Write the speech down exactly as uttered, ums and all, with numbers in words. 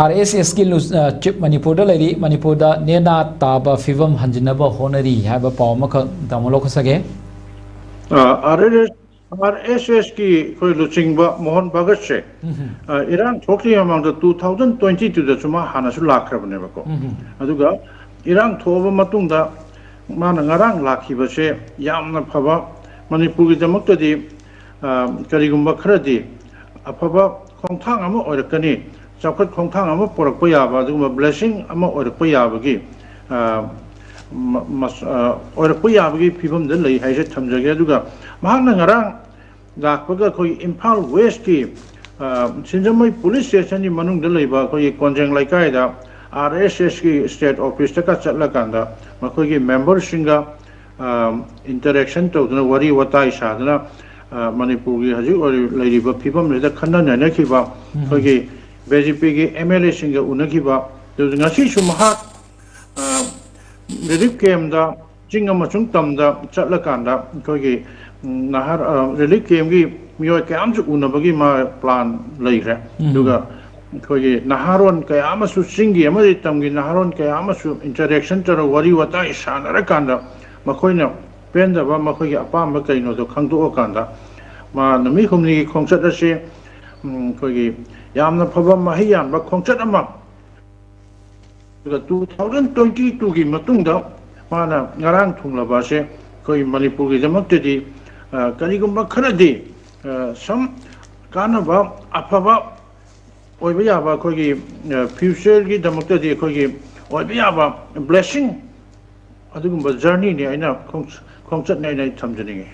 R ꯑꯦꯁ ꯑꯦꯁꯀꯤ ꯂꯨ-, ꯑ, chief ꯃꯅꯤꯄꯨꯔꯗ ꯂꯩꯔꯤ, ꯃꯅꯤꯄꯨꯔꯗ ꯅꯦꯅꯥ ꯇꯥꯕ ꯐꯤꯕꯝ ꯍꯟꯖꯤꯟꯅꯕ ꯍꯣꯠꯅꯔꯤ ꯍꯥꯏꯕ ꯄꯥꯎ ꯑꯃꯈꯛ ꯇꯥꯃꯣ ꯂꯧꯈꯠꯆꯒꯦ꯫ ꯑꯥꯔ ꯑꯦꯁ ꯑꯥꯔ ꯑꯦꯁ ꯑꯦꯁꯀꯤ ꯑꯩꯈꯣꯏ ꯂꯨꯆꯤꯡꯕ ꯃꯣꯍꯟ ꯚꯒꯠꯁꯦ, ꯎꯝ꯫ ꯑ, ꯏꯔꯥꯡ ꯊꯣꯛꯇ꯭ꯔꯤꯉꯩ ꯃꯃꯥꯡꯗ ꯇꯨ ꯊꯥꯎꯖꯟ ꯇ꯭ꯋꯦꯟꯇꯤ ꯇꯨꯗꯁꯨ ꯃꯥ ꯍꯥꯟꯅꯁꯨ ꯂꯥꯛꯈ꯭ꯔꯕꯅꯦꯕꯀꯣ꯫ ꯎꯝ꯫ ꯑꯗꯨꯒ ꯏꯔꯥꯡ ꯊꯣꯛꯑꯕ ꯃꯇꯨꯡꯗ ꯃꯥꯅ ꯉꯔꯥꯡ ꯂꯥꯛꯈꯤꯕꯁꯦ ꯌꯥꯝꯅ ꯐꯕ, ꯃꯅꯤꯄꯨꯔꯒꯤꯗꯃꯛꯇꯗꯤ, ꯑ, ꯀꯔꯤꯒꯨꯝꯕ ꯈꯔꯗꯤ ꯑꯐꯕ ꯈꯣꯡꯊꯥꯡ ꯑꯃ ꯑꯣꯏꯔꯛꯀꯅꯤ, ꯆꯥꯎꯈꯠ ꯈꯣꯡꯊꯥꯡ ꯑꯃ ꯄꯨꯔꯛꯄ ꯌꯥꯕ, ꯑꯗꯨꯒꯨꯝꯕ blessing ꯑꯃ ꯑꯣꯏꯔꯛꯄ ꯌꯥꯕꯒꯤ, ꯑ, ꯃ-, ꯃꯁ-, ꯑ, ꯑꯣꯏꯔꯛꯄ ꯌꯥꯕꯒꯤ ꯐꯤꯕꯝꯗ ꯂꯩ ꯍꯥꯏꯁꯦ ꯊꯝꯖꯒꯦ꯫ ꯑꯗꯨꯒ ꯃꯍꯥꯛꯅ ꯉꯔꯥꯡ ꯂꯥꯛꯄꯒ ꯑꯩꯈꯣꯏ ꯏꯝꯐꯥꯜ ꯋꯦꯁꯀꯤ, ꯑ, ꯁꯤꯡꯖꯃꯩ ꯄꯨꯂꯤꯁ ꯁ꯭ꯇꯦꯁꯟꯒꯤ ꯃꯅꯨꯡꯗ ꯂꯩꯕ ꯑꯩꯈꯣꯏꯒꯤ ꯀꯣꯟꯖꯦꯡ ꯂꯩꯀꯥꯏꯗ ꯑꯥꯔ ꯑꯦꯁ ꯑꯦꯁꯀꯤ ꯁ꯭ꯇꯦꯠ ꯑꯣꯐꯤꯁꯇꯒ ꯆꯠꯂꯀꯥꯟꯗ ꯃꯈꯣꯏꯒꯤ ꯃꯦꯝꯕꯔꯁꯤꯡꯒ, ꯑ, interaction ꯇꯧꯗꯨꯅ, ꯋꯥꯔꯤ ꯋꯥꯇꯥꯏ ꯁꯥꯗꯨꯅ, ꯑ, ꯃꯅꯤꯄꯨꯔꯒꯤ ꯍꯧꯖꯤꯛ ꯑꯣꯏꯔꯤ-, ꯂꯩꯔꯤꯕ ꯐꯤꯕꯝꯁꯤꯗ ꯈꯟꯅ ꯅꯩꯅꯈꯤꯕ ꯎꯝ꯫ ꯑꯩꯈꯣꯏꯒꯤ ꯕꯤ ꯖꯦ ꯄꯤꯒꯤ ꯑꯦꯝ ꯑꯦꯜ ꯑꯦꯁꯤꯡꯒ ꯎꯅꯈꯤꯕ꯫ ꯑꯗꯨ ꯉꯁꯤꯁꯨ ꯃꯍꯥꯛ, ꯑ, ꯔꯤꯂꯤꯐ ꯀꯦꯝꯗ ꯆꯤꯡ ꯑꯃꯁꯨꯡ ꯇꯝꯗ ꯆꯠꯂꯀꯥꯟꯗ ꯑꯩꯈꯣꯏꯒꯤ, ꯎꯝ, ꯅꯍꯥ-, ꯑ, ꯔꯤꯂꯤꯐ ꯀꯦꯝꯒꯤ ꯃꯤꯑꯣꯏ ꯀꯌꯥ ꯑꯃꯁꯨ ꯎꯅꯕꯒꯤ ꯃꯥ ꯄ꯭ꯂꯥꯟ ꯂꯩꯈ꯭ꯔꯦ꯫ ꯎꯝ꯫ ꯑꯗꯨꯒ ꯑꯩꯈꯣꯏꯒꯤ ꯅꯍꯥꯔꯣꯟ ꯀꯌꯥ ꯑꯃꯁꯨ, ꯆꯤꯡꯒꯤ ꯑꯃꯗꯤ ꯇꯝꯒꯤ ꯅꯍꯥꯔꯣꯟ ꯀꯌꯥ ꯑꯃꯁꯨ interaction ꯇꯧꯔꯒ, ꯋꯥꯔꯤ ꯋꯥꯇꯥꯏ ꯁꯥꯟꯅꯔꯀꯥꯟꯗ ꯃꯈꯣꯏꯅ ꯄꯦꯟꯗꯕ, ꯃꯈꯣꯏꯒꯤ ꯑꯄꯥꯝꯕ ꯀꯩꯅꯣꯗꯣ ꯈꯪꯗꯣꯛꯑꯀꯥꯟꯗ ꯃꯥ ꯅꯨꯃꯤꯠ ꯍꯨꯝꯅꯤꯒꯤ ꯈꯣꯡꯆꯠ ꯑꯁꯤ, ꯎꯝ, ꯑꯩꯈꯣꯏꯒꯤ ꯌꯥꯝꯅ ꯐꯕ, ꯃꯍꯩ ꯌꯥꯟꯕ ꯈꯣꯡꯆꯠ ꯑꯃ, ꯑꯗꯨꯒ ꯇꯨ ꯊꯥꯎꯖꯟ ꯇ꯭ꯋꯦꯟꯇꯤ ꯇꯨꯒꯤ ꯃꯇꯨꯡꯗ ꯃꯥꯅ ꯉꯔꯥꯡ ꯊꯨꯡꯂꯕ ꯑꯁꯦ ꯑꯩꯈꯣꯏ ꯃꯅꯤꯄꯨꯔꯒꯤꯗꯃꯛꯇꯗꯤ, ꯑ, ꯀꯔꯤꯒꯨꯝꯕ ꯈꯔꯗꯤ, ꯑ, ꯁꯨꯝ ꯀꯥꯟꯅꯕ, ꯑꯐꯕ ꯑꯣꯏꯕ ꯌꯥꯕ, ꯑꯩꯈꯣꯏꯒꯤ, ꯑ, future ꯒꯤꯗꯃꯛꯇꯗꯤ ꯑꯩꯈꯣꯏꯒꯤ ꯑꯣꯏꯕ ꯌꯥꯕ blessing ꯑꯗꯨꯒꯨꯝꯕ journey ꯅꯤ ꯑꯩꯅ ꯈꯣꯡ-, ꯈꯣꯡꯆꯠꯅꯦ ꯑꯩꯅ ꯊꯝꯖꯅꯤꯡꯉꯤ꯫